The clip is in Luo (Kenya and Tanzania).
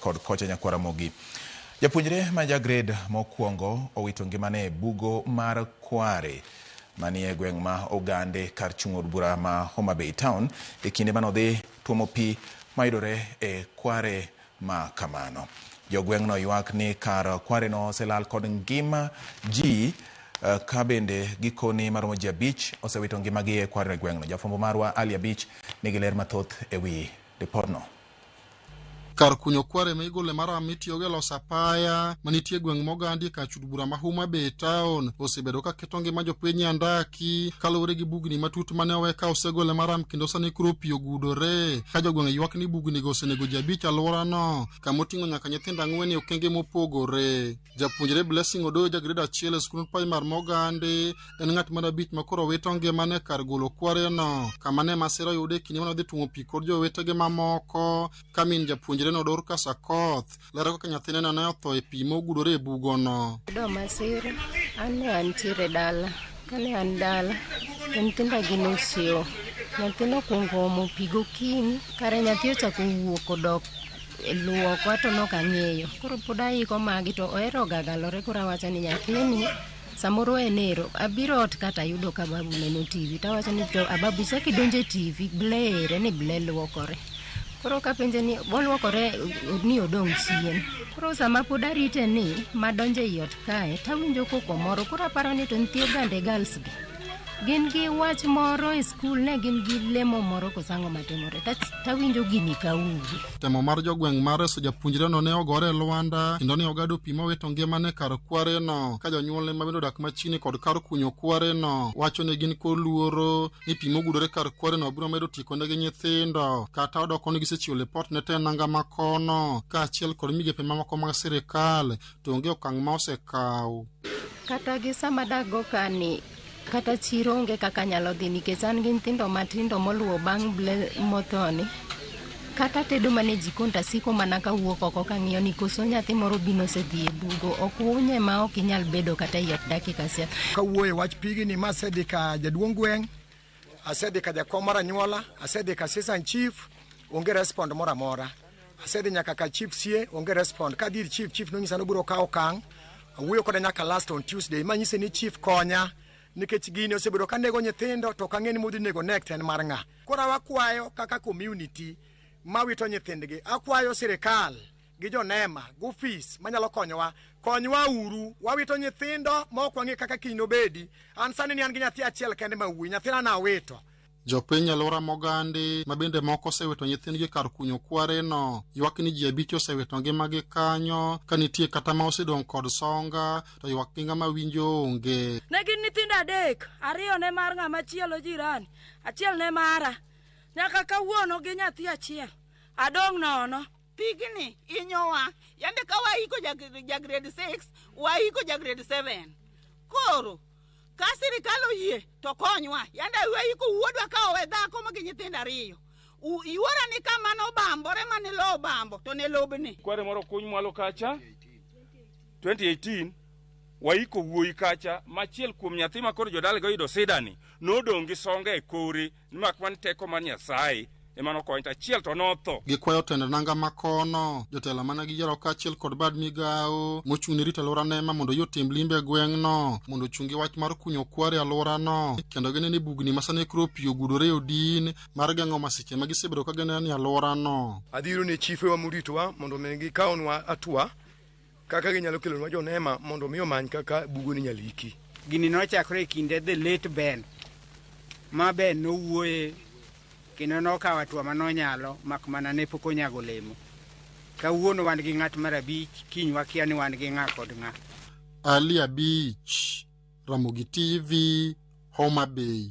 Kod kocha nyakwar Ramogi. Japuonjre ma ja grade mokwongo owito ngimane e bugo mar Kware manie gweng' ma Ogande kar chung' od bura ma Homa Bay Town e kinde mane odhi tuomo pi mayudore e kware ma kamano. Jogweng'no ywak ni kar kwareno oselal kod ngima ji ka bende gikoni maromo ji abich osewito ngimagi e kwareno e gweng'no. Jafwambo marwa Ali Abich nigi ler mathoth e wi ripodno. Kar kunyo kware ma igole maram mitiyogo e loso apaya manitie e gweng' Mogandi e kar chud bura ma Homa Bay town osebedo ka keto ngima jopiny e andaki kaluwore gi bugni matut mane owe ka osegole maram kendo sani koro pi ogudore ka jogweng' ywak ni bugnigo osenego ji abich alworano kama oting'o nyaka nyithindo ang'wen e okenge mopogore. Japuonjre Blessing Odoyo ja grade achiel e skund primar Mogandi en ng'at mar abich ma koro wito ngimane kar golo kwareno kama ne masira oyude e kinde mane odhi tuomo pi kod jowetege mamoko ka min japuonjreno Dorcas Akoth lero kaka nyathineno ne otho e pi mogudore e bugono. Yudo masira, an ne antiere dala. Kane an dala, to nyithinda gi nochiewo. Nyathi nokwongo omo pi gokinyi, kare nyathi ochako wuok odok luoko ato nok ang'eyo. Koro pod aiko magi to ohero ga galore koro awacho ni nyathini samoro en ero. Abiro ot kata ayudo ka babu neno TV tawacho ni to ababu ichak idonjo e TV, ble ere ni ble luokore. Koro kapenje ni oluokore ni odong' chien. Koro sama pod arite ni madonjo ei ot kae tawinjo koko moro koro aparo ni to nyithi ogande girls gi gin gi wach moro e skul ne gin gi lemo moro koso ang'o matimore tawinjo gini kaugi. Temo mar jogweng' mar reso japuonjreno ne ogore e lwanda kendo ne ogado pi mowito ngimane kar kwareno ka jonyuolne ma bende odak machiegni kod kar kunyo kwareno wacho ni gin kod luoro ni pi mogudore kar kwareno biro medo tiekonegi nyithindo kata odoko ni gisechiwo lipot ne tend nanga makono kaachiel kod migepe mamoko mag sirikal to onge okang' ma osekaw. Kata gi sama adakgo kani kata chiro onge kaka anyalo dhi nikech an gi nyithindo matindo moluwo bang' ble mothoni. Kata tedo mana e jikon to asiko mana kawuok oko kang'iyo ni koso nyathi moro bino osedhi e bugo. Ok unye ma ok inyal bedo kata ei ot dakika achiel. Kawuoyo e wach pigni ma asedhi ka jaduong' gweng', asedhi ka jakom mar anyuola, asedhi ka assistant chief, onge respond moro amora. Asedhi nyaka ka chief sie, onge respond. Kadhi ir chief, chief nonyisa ni obiro kawo okang'. Awuoyo kode nyaka last on Tuesday, manyise ni chief konya nikech gini osebedo ka nego nyithindo to ok ang'e ni modhi nego next en mar ng'a. Koro wakwayo kaka community mawito nyithindgi, akwayo sirikal gi jonema gofis manyalo konyowa, konywa uru, wawito nyithindo ma ok wang'e kaka kiny nobedi. An sani ni an gi nyathi achiel kende ma wuoyi, nyathina nawito. Jopiny alwora Mogandi ma bende moko osewito nyithindgi kar kunyo kwareno ywak ni ji abich osewito ngimagi kanyo ka nitie kata ma osedong' kod songa to ywak gi ng'ama winjo onge. Ne gin nyithindo adek, ariyo ne mar ng'ama chielo jirani, achiel ne mara. Nyaka kawuono gi nyathi achiel, adong' nono. Pigni inyowa. Yande ka waiko ja, ja grade 6, waiko ja grade 7. Koro ka sirikal oyie to konywa. Yande waiko wuodwa ka owe dhako ma gi nyithindo ariyo. Yuora ni kama nobambore mane lowo obambo to ne lobni. Kware moro kuny mwalo kacha 2018 waiko wuoyi kacha machiel kuom nyathi ma koro jodalagi oyudo sidani nodong' gi songa e kore mak man teko mar Nyasaye ema nokonye to achiel to notho. Gikwayo tend nanga makono, jotelo mana giyiero kaachiel kod bad migawo mochung' ne rito alwora NEMA mondo oyie otim limbe e gweng'no mondo ochungi wach mar kunyo kware e alworano kendo gine ni bugni ma sani koro pi ogudore e odin mar geng'o masiche ma gisebedo ka gineno e alworano. Adhiro ne chifewa moritowa mondo omi gikawnwa hatua kaka ginyalo kelonwa jonema mondo omi omany kaka bugoni inyalo iki. Gini nochakore e kinde the late Ben, ma Ben nowuoye kendo nokawo hatua ma nonyalo mak mana ne pok onyago olemo. Kawuono wan gi ng'at mar abich, kiny wakia ni wan gi ng'a kod ng'a. Ali Abich, Ramogi TV, Homa Bay.